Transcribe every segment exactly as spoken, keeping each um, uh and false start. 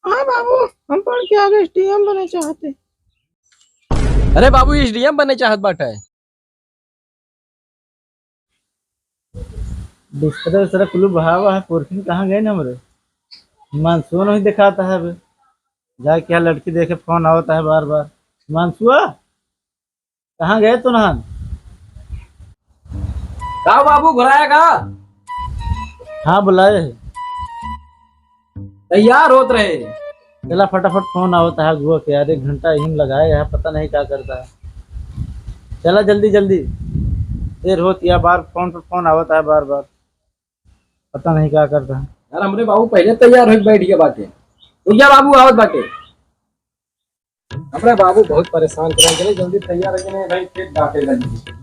हाँ बाबू, हम पढ़ के आगे एसडीएम बने चाहते। अरे बाबू, एसडीएम बने चाहत बाटे? बिस्तरा उस्तरा कुल बहावा है, पोरखिन कहाँ गए ना हमरे? मानसून वही दिखाता है अबे। जाके यहाँ लड़की देखे, फोन आवता है बार बार। मानसुआ, कहाँ गए तो नहान? का बाबू, घुराया का? हाँ, बुलाए है। तैयार होत रहे। चला फटाफट, फोन आवत है अगुआ के यार, एक घंटा यहीं लगाए है, पता नहीं का करता है। चला जल्दी जल्दी, देर होत या, बार फोन पर फोन आवत है बार बार, पता नहीं का करता है। यार हमरे बाबू पहले तैयार होके बैठ गया बाटे। रुक जा बाबू, आवत बाटे। हमरे बाबू बहुत परेशान करे, चले जल्दी तैयार हो जाए भाई, फिर डांटे लगी।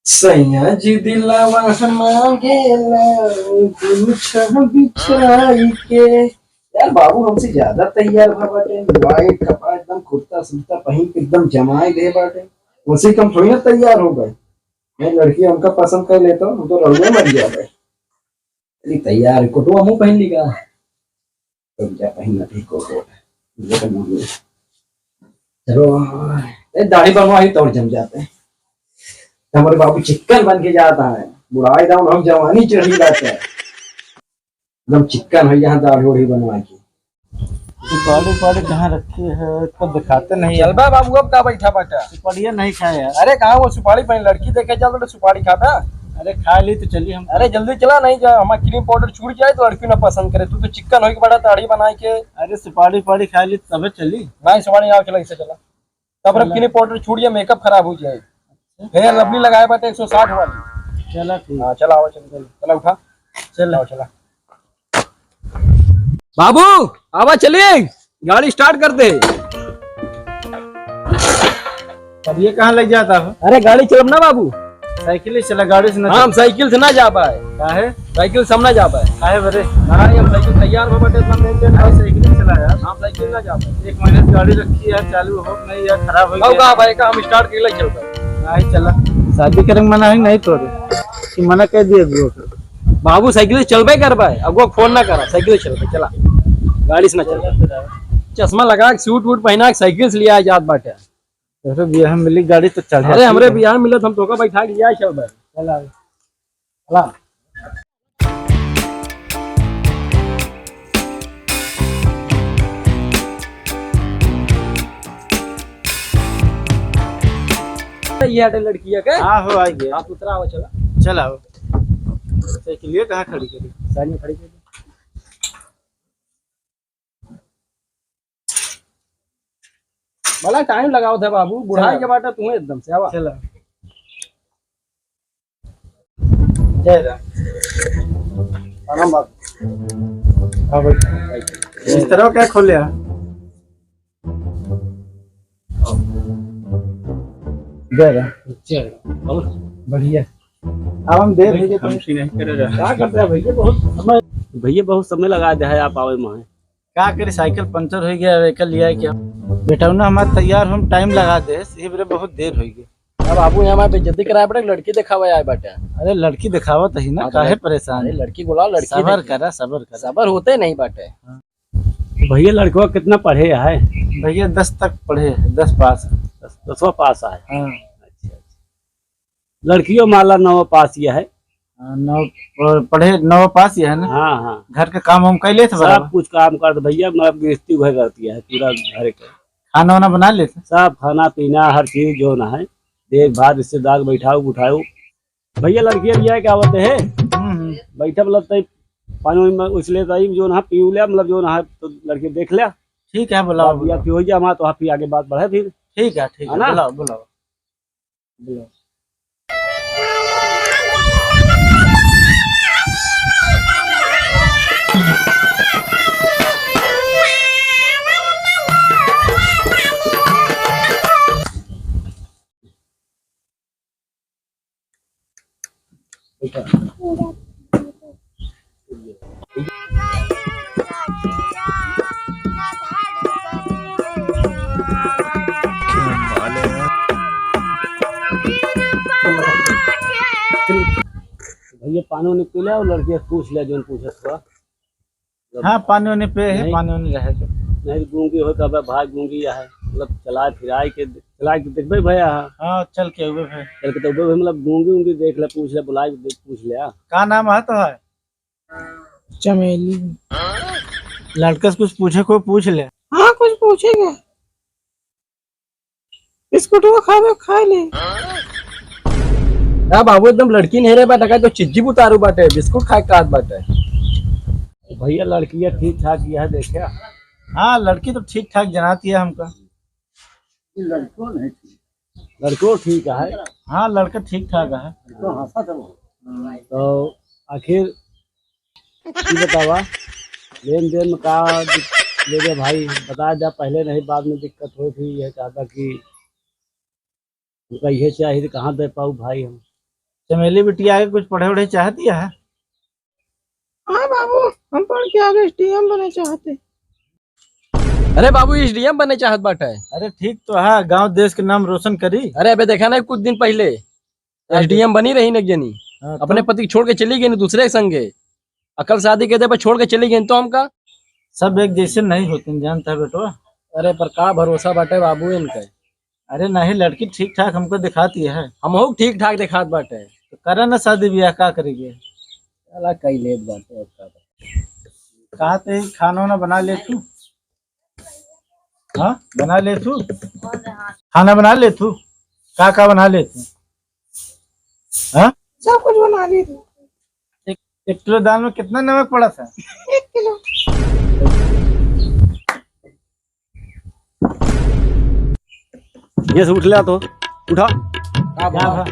सैया जी दिलावा मांगेला, बिछा बिछाई के। यार बाबू हमसे ज्यादा तैयार भा बाटे, वाइट कपड़ा एकदम कुर्ता सूता पहिन के एकदम जमाई दे बाटे। उनसे कम थोड़ी ना तैयार हो गए। मैं लड़की हमका पसंद कर लेता हूँ, हम तो रउए मर गया भाई। अरे तैयार कोटवा मुंह पहन ली का? रुक जा, पहनना भी कोट वोट। ये तो नहीं है। चलो, ए, दाढ़ी बनवा ही तोड़ जम जाते हैं। हमारे बाबू चिक्कन बन के जाता है, बुढ़ाई दाम हम जवानी चढ़ी जाते हैं, एकदम चिक्कन हो यहाँ दाढ़ी ओढ़ी बनवा के। सुपारी उपारी कहाँ रखी है, इसको दिखाते नहीं है। चल बा बाबू, अब का बैठा बाटा? सुपारिया नहीं खाए यार। अरे कहाँ वो सुपारी, पहले लड़की देखे चल, तो सुपारी खाता। अरे खा ली तो चलिए हम। अरे जल्दी चला, नहीं जा, हमारा क्रीम पाउडर छूट जाए तो लड़की ना पसंद करे। तू तो चिक्कन होई के बड़ा दाढ़ी बनाए के। अरे सुपारी उपारी खा ली तबे चली। नहीं सुपारी ना खिलाई से चला। तब चला। क्रीम पाउडर छूट जाए, मेकअप खराब हो जाए। फेयर लवली लगाए बाटे एक सौ साठ वाली। चला ठीक। हाँ चला, आवा चला, चला, चला उठा। चला। आवा चला। बाबू, आवा चलिए, गाड़ी स्टार्ट कर दे। अब ये कहाँ ले जाता हो? अरे गाड़ी चलब ना बाबू। साइकिल ही चला, गाड़ी से ना हाँ, हम चला। साइकिल से ना जा पाए। काहे? साइकिल से हम ना जा पाए। काहे बरे? हाँ, ये हम साइकिल तैयार हो बटे, हम नहीं चल भाई, साइकिल ही चला यार। हम साइकिल ना जा पाए। एक महीने से गाड़ी रखी है, चालू हो नहीं यार, खराब हो गया। का भाई का हम स्टार्ट के ले चल पाए। नहीं चला। शादी करे मना है नहीं तोरे। कि मना कर दिए अगुआ के। बाबू साइकिल से चलबे करबे, अगुआ फोन ना करा, साइकिल से चलबे, चला। गाड़ी से ना चलबे। चश्मा लगा के सूट वूट पहना के साइकिल से लिया जात बाटे। अरे बियाह में मिली गाड़ी तो चढ़े। अरे हमरे बियाह में मिलत हम तोका बैठा के लिया चलबे। चला। चला। ये हटे लड़किया के। हाँ हो, आ गया। आप उतरा, आओ, चला। चला, आओ। साइकिलिया कहाँ खड़ी करी? साइड में खड़ी करी। बड़ा टाइम लगावत है बाबू, बुढ़ाई चला। के बाटा तू एकदम से, आवा। चला। जय राम। प्रणाम बाबू। हाँ भाई। बिस्तरवा क्या खोले है? जय राम। जय राम। बहुत बढ़िया। अब हम देर हो गए तो हमसे नहीं करे रहा। क्या करते हैं भैया, बहुत समय। भैया बहुत समय लगा दिया है आप आवे में। का करी, साइकिल पंचर हो गया, एकर लिया क्या? बेटौना हमार तैयार, हम टाइम लगा दे, ये बेरे बहुत देर हो गया। अब बाबू यहाँ हमारे बेइज्जती कराए बाटे, लड़की देखावे आए बाटे। अरे लड़की देखावत ही ना, हाँ, तो काहे लड़-, परेशान? अरे लड़की बोला, लड़की सबर देखी। करा, सबर करा। सबर होते नहीं बाटे। हाँ। भैया लड़कवा कितना पढ़े है? भैया दस तक पढ़े है, दस पास है। दस, दसवाँ पास है। हाँ। अच्छा, अच्छा। लड़कियों माला नौ पास ये है। हाँ, नौ प-, पढ़े, नौ पास ये है ना? हाँ, हाँ। घर के काम हम कर लेते सब बराबर? कुछ काम करते भैया, मतलब गृहस्थी वह करती है पूरा घर का। खाना वाना बना लेते? सब खाना पीना हर चीज जो ना है, देख भाल रिश्तेदार बैठाओ उठाओ। भैया लड़कियाँ लिया क्या होते हैं? हम्म, हम्म। बैठा मतलब तई पानी वानी में उछले तई जो ना पी लिया, मतलब जो ना तो लड़के देख लिया। ठीक है, बुलाओ, अब या बुलाओ। पी हो गया हमारा तो आप ही आगे बात बढ़े फिर। ठीक है, ठीक है है, ना? बुलाओ, बुलाओ। ये पानी उनी पी ले और लड़की से पूछ ले, जोन पूछत बा। मतलब हाँ, पानी उनी पे है, नहीं। पानी उनी रहे तो। नहीं तो गूंगी हो, कब भाई गूंगी है, मतलब चलाए फिराए के, चलाए के देखबे भैया। हाँ, चल के हुए फिर। चल के तो हुए, मतलब गूंगी उंगी देख ले, पूछ ले, बुलाए के देख, पूछ ले, हाँ। का नाम है तो है? चमेली। लड़का से कुछ पूछे, कोई पूछ ले। हाँ, कुछ पूछेगा। बिस्कुटवा खावे, खाए ले। ना बाबू, एकदम लड़की नहीं रहे बाटे, का तो चिज्जी बुतारू बाटे, बिस्कुट खाए काट बाटे। भैया, लड़कियाँ ठीक ठाक यह देखे। हाँ, लड़की तो ठीक ठाक जनाती है हमका। ये लड़को नहीं ठीक। लड़को ठीक है। हाँ, लड़का ठीक ठाक है। तो हंसा था वो। तो आखिर ये बतावा, लेन देन में का दिक-, ले रे भाई, बता जा, पहले नहीं बाद में दिक्कत होई थी, ये चाहता कि हमका ये चाहिए तो कहाँ दे पाऊ भाई हम। चमेली बिटिया आगे कुछ पढ़े उढ़े चाहती है? हाँ बाबू, हम पढ़ के आगे एसडीएम बने चाहते। अरे बाबू, एसडीएम बने चाहत बाटे। अरे ठीक तो है, गांव देश के नाम रोशन करी। अरे अबे देखा ना, कुछ दिन पहले हाँ, एसडीएम बनी रही न एक जनी, हाँ, तो? अपने पति के छोड़ के चली गई न दूसरे के संगे। अकल शादी के दे पर छोड़ के चली गई तो हमका। सब एक जैसे नहीं होते, जानता है बेटवा। अरे पर का भरोसा बाटे बाबू इनका। अरे नहीं, लड़की ठीक ठाक हमको दिखाती है। हमहू ठीक ठाक दिखात बाटे। तो करे ना शादी ब्याह, का करेंगे? चला कई लेत बाटे, अब का करें? कहा ते खाना वाना बना ले तू? हाँ, बना ले तू? खाना बना ले तू? का का बना ले तू? हाँ? सब कुछ बना ले तू। एक, एक किलो दाल में कितना नमक पड़ा था? एक किलो। ये से उठ ले तो, उठा। का भा?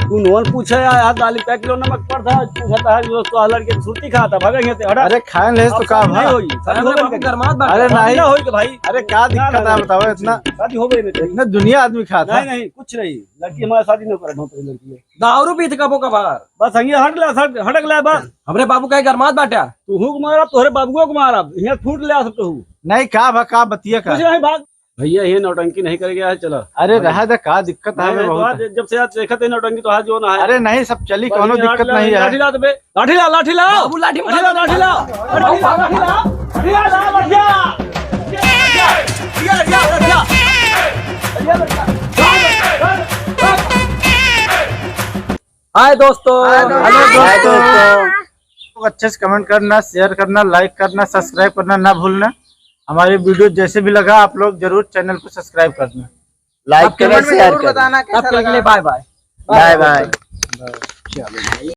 तू नोन पूछे यार, यार दाल पे किलो नमक पड़ता है, पूछता है जो तो लड़के सुरती खाता, भागे यहाँ से, हटा। अरे खाए ले तो का भा? नहीं होई, शादी अरे हो गई बाबू, नहीं? गरमात बात अरे है। नहीं। ना होई तो भाई। अरे का ना, दिक्कत ना, है ना, बताओ, कुछ इतना, नहीं। शादी हो गई नहीं। इतना दुनिया आदमी खाता है। नहीं, नहीं, कुछ नहीं, लड़की हमारे शादी नहीं करे, बहुत लड़की है। दारू पीत कबो कभार। बस हंगे हट ले, हट, हटक ले बस। हमरे बाबू का गरमात बाटा। तू हूँ मारा, तोहरे बाबुओ को मारा, यहाँ फूट ले सब तो हूँ। नहीं का भा, का बतिया का? कुछ नहीं भाग। भैया, ये नौटंकी नहीं करेगा यार, चला। अरे, अरे। रहा दे, का दिक्कत है नहीं, नहीं, बहुत? तो आज जब से आज देखा थे नौटंकी, तो आज जो ना है। अरे नहीं, सब चली, बस कोनो ये दिक्कत लाठी नहीं है। लाठी ला दे बे, लाठी ला, लाठी ला। बाबू, लाठी लाठी ला, लाठी ला। लाठी ला, लाठी ला। लाठी ला, लाठी ला। हाय दोस्तों। हाय दोस्तों। Hello दोस्तों। अच्छे से comment करना, share करना, like करना, subscribe करना ना भूलना। हमारे video जैसे भी लगा, आप लोग जरूर channel को subscribe करना। Like आप comment करें, में share जरूर करें। बताना कैसा लगा। तब तक के लिए bye bye। Bye bye।